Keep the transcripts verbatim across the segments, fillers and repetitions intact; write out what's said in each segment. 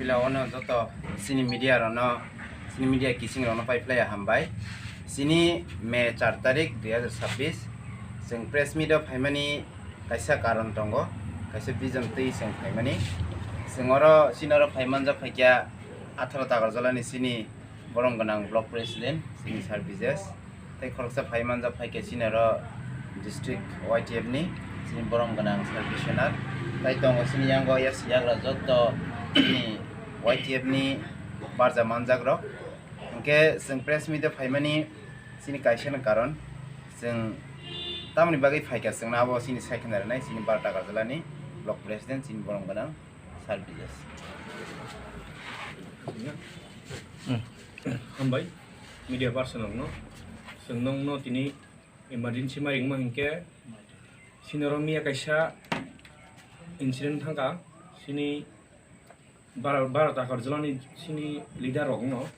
Pila ono joto chini media rokno, chini media kising rokno pai phlai hambai. Chini May char tarik dui hazar chhabbish, chwng press meet o phaimani kaisa karon tongo, kaisa vision twi chwng phaimani. Chwng oro, chini oro phaimanjak phaikha atharo Takarjalani chini borom gwnang block president, chini Sir Bijesh. Tei khoroksa phaimanjak phaikha chini oro district Y T F ni, chini borom gwnang Sir Biswanath. Tai tongo chini yango yasi yagra joto chini Y T F ni barja manjak rok. Hwnkhe chwng press meet o phaimani chini kaisa no karon, chwng tamoni bagwi phaikha chwngno abo chini secondary nai chini Baro Takarjalani block president chini borom gwnang Sir Bijesh. Hambai media person rokno, chwng nokno tini emergency ma ringma hinkhe chini oro miya kaisa incident thangkha, chini Baro-, Baro Takarjalani chini leader rokno,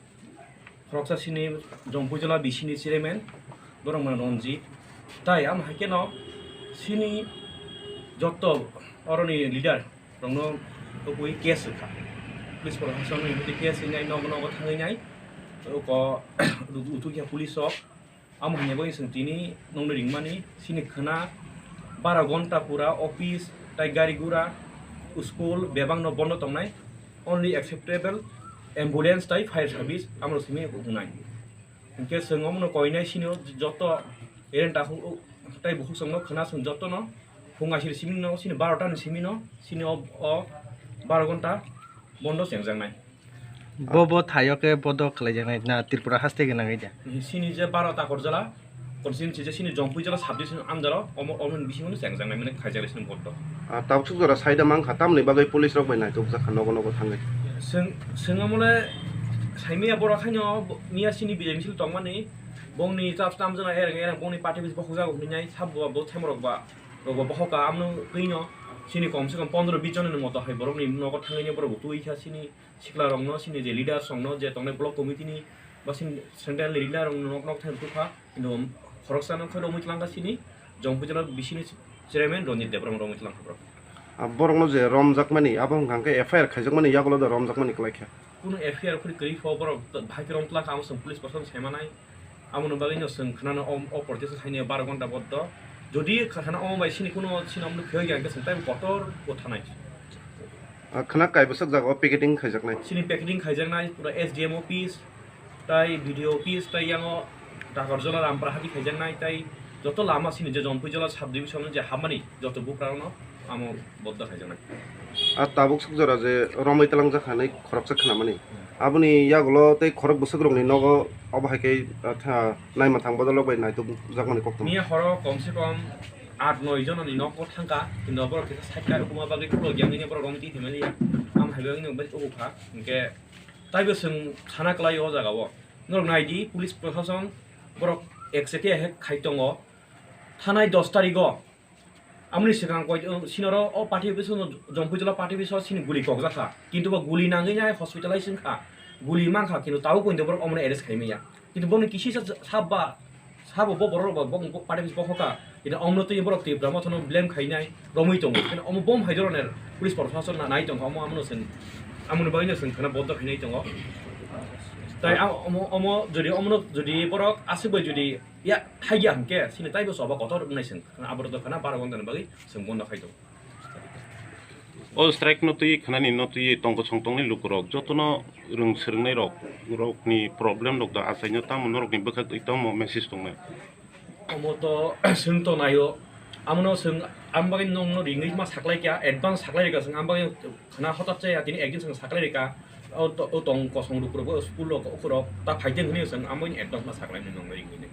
khoroksa chini Jompuijala B C ni chairman, borok mano Ranjit. Tai amo hai kheno chini joto oroni leader rokno tubui case rwkha. Police proshasonni hwnkhe case rinai nogo nogo thangwi nai. Oko utukya police rok. Amo hwnwi bagwi chwng tini nokno ringmani, chini khwna bara gonta pura office tai gari gura, school bebakno bondo tongnai, only acceptable ambulance tai fire service amoro simi wngnai. Hinkhe chwng omono koinai chini joto ereng takhuk tai bukhuk chwngno khwna chwng jotono phung aisir simino chini baro ta ni simino chini o, o baro gonta bondo chengjaknai. Bo, bo thaio khe bodo khlaijaknai na Tripura haste gwnangwi da? Chini je Baro Takarjala constituency je chini Jompuijala subdivision under o omo, omo ni bisingo no chengjaknai mane khaijaknai chini bodo. Ah, tabuk suk jora saida mankha, tamni bagwi police rok bai naitokjak kha nogo nogo thangwi. Chwng, chwng amole saimaya borok haino bo-, miya chini bijai misil tongmani bongni chap tam jana ereng ereng bongni party bis bokhok jago hwnwi nai sabo bo themrok ba rok bo bohoka amno twino chini kom se kom pondro bis jona ni moto hai borokni nogo thangwi borok bo twi kha chini sikla rokno, chini je leaders rokno, je tongnai block committee ni ba chini central ni leader rokno nok nok thang tukha, kintu khoroksa no khe romwi twlang kha chini Jompuijala B C ni chairman Ranjit Debbarma romwi twlang kha borok. Ah, borokno je romjakmani, abo hwnkha khe F I R khaijakmani yagulo da romjakmani kwlai khe. Kuno F I R khuri kwrwi pho borok bahai khe rom twlang kha, amo chwng police proshasano sai manai. Amoni bagwi no chwng khwnano o, o protest khainai baro gonta boddo. Jodi khana omo bai sini kuno sini omo phiyok ya hwnkhe chwng tei kotor bo thanai. Ah, khwna kaibwswk jaga o picketing khaijaknai. Sini picketing khaijaknai pura S D M office, tai B D O office, tai yango Takarjala Rampara hati khaijaknai, tai joto lama sini je Jompuijala sub division je hamani joto buprano amo boddo khaijaknai. Ah, tabuk suk jora je romwi twlangjak hinwi khoroksa khwnamani. Hmm. Aboni yagulo tei khorok bwswk rokni nogo obo hai khe, ah, tha-, naima thang bodolrok bai naituk jakmani kok tong. Miya horo kom se kom aat noi jonani nogo thangkha, kintu borok kisa side kha, ukuma bagwi khulok yang nini borok romwi twi thwimani ya. Am hai bagwi no bai tubu kha, hinkhe taibo chwng sana kwlai o jaga o. Norok nai di, police proshashan borok ek chete hai khai tongo. Thanai dos tarik o Amoni swkang koi, uh, sinoro o party office no, Jompuijala party office o sini guli kokjak kha. Kintu bo guli nangwi nai hospitalize wngkha. Guli mankha, kintu tabuk poito borok omono arrest khaimaya. Kintu boni kisisa sab ba, sabo bo borok ba, bo party office bokhokha. Kintu omono twi borok Tipra Motha no blame khainai romwi tongo. Kintu omo bom hai dhoroner police proshashan na nai tongkha, omo amono sen, amoni bagwino sen khana boddo khainai tongo. Tai a-, omo, omo jodi omono jodi borok aswk bai jodi ya, thaiya hwnkhe, sini taibo choba kotor wngnai chwng. Aborok dophano baro ghonta ni bagwi chwng bondo khai tongo. O strike no twi khwnani no twi tong kosong tongnai lukurok, jotono rwng swrwngnai rok, rokni problem rok da achaino tamo norokni bwkhak twi tamo message tongnai? Omo to chwng to naio, amono chwng ang bagwi nongno ringwi ma saklai kha, advance saklai rwkha chwng, ang bagwi khwna hotat chaya tini ekdin chwng saklai rwkha. O to, o tong kosong lukurok, o school rok, ukurok ta phaiteng hwnwi chwng ang bagwi advance ma saklai nongno ringwi.